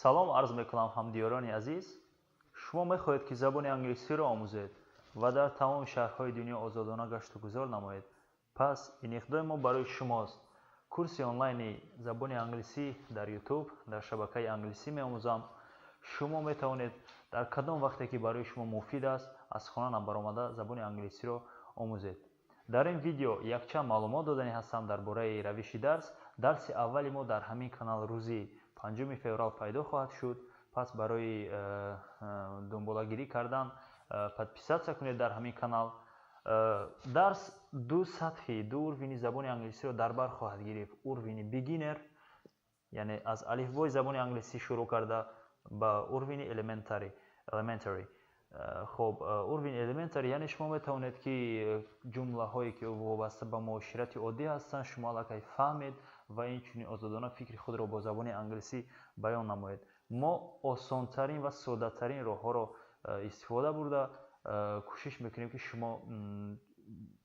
Салом арз мекунам, ҳамдиёрони азиз. Шумо мехоҳед, ки забони англисиро омӯзед ва дар тамоми шаҳрҳои дунё озодона гашту гузор намоед? Пас ин иқдоми мо барои шумост. Курси онлайни забони англисӣ дар Ютуб, дар шабакаи «Англисӣ меомӯзам». Шумо метавонед дар кадом вақте ки барои шумо муфид аст, аз хона набаромада забони англисиро омӯзед. Дар ин видео якчанд маълумот додани ҳастам дар бораи равиши дарс. Дарси аввали мо дар ҳамин канал рӯзи 5 феврал пайдо хоҳад шуд. Пас барои дунболагирӣ кардан подписаться кунед дар ҳамин канал. Дарс ду сатҳи, ду уровни забони англисиро дар бар хоҳад гирифт: уровни beginner, яъне аз алифбои забони англисӣ шурӯъ карда, ба уровни elementary. Хоб, уровни elementary, яъне шумо метавонед, ки ҷумлаҳое ки вобаста ба муоширати оддӣ ҳастанд, шумо аллакай фаҳмед ва инчунин озодона фикри худро бо забони англисӣ баён намоед. Мо осонтарин ва соддатарин роҳҳоро истифода бурда кӯшиш мекунем, ки шумо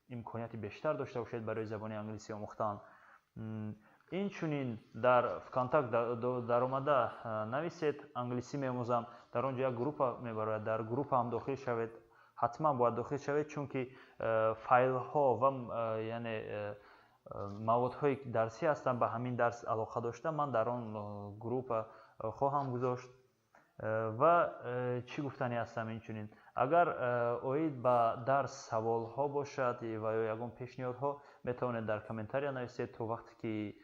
имконияти бештар дошта бошед барои забони англисӣ омӯхтан. Инчунин дар ВКонтакт даромада нависед «Англисӣ меомӯзам», дар он ҷо як группа мебарояд, дар группа ҳам дохил шавед. Ҳатман бояд дохил шавед, чунки файлҳо ва яъне маводҳои дарсӣ ҳастанд, ба ҳамин дарс алоқа дошта, ман дар он группа хоҳам гузошт. Ва чӣ гуфтанӣ ҳастам? Инчунин, агар оид ба дарс саволҳо бошад ва ё ягон пешниҳодҳо, метавонед дар комментария нависед. То вақте ки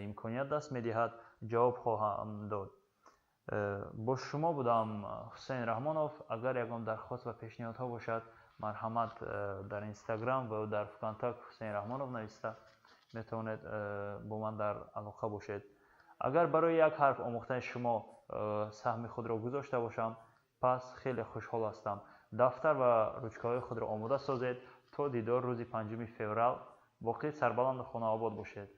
имконият даст медиҳад, ҷавоб хоҳам дод. Бо шумо будам Ҳусейн Раҳмонов. Агар ягон дархост ва пешниҳодҳо бошад, марҳамат, дар Инстаграм ва дар ВКонтакт Ҳусейн Раҳмонов нависта метавонед бо ман дар алоқа бошед. Агар барои як ҳарф омӯхтани шумо саҳми худро гузошта бошам, пас хеле хушҳол ҳастам. Дафтар ва ручкаҳои худро омода созед. То дидор рӯзи 5 феврал. Боқӣ сарбаланду хонаобод бошед.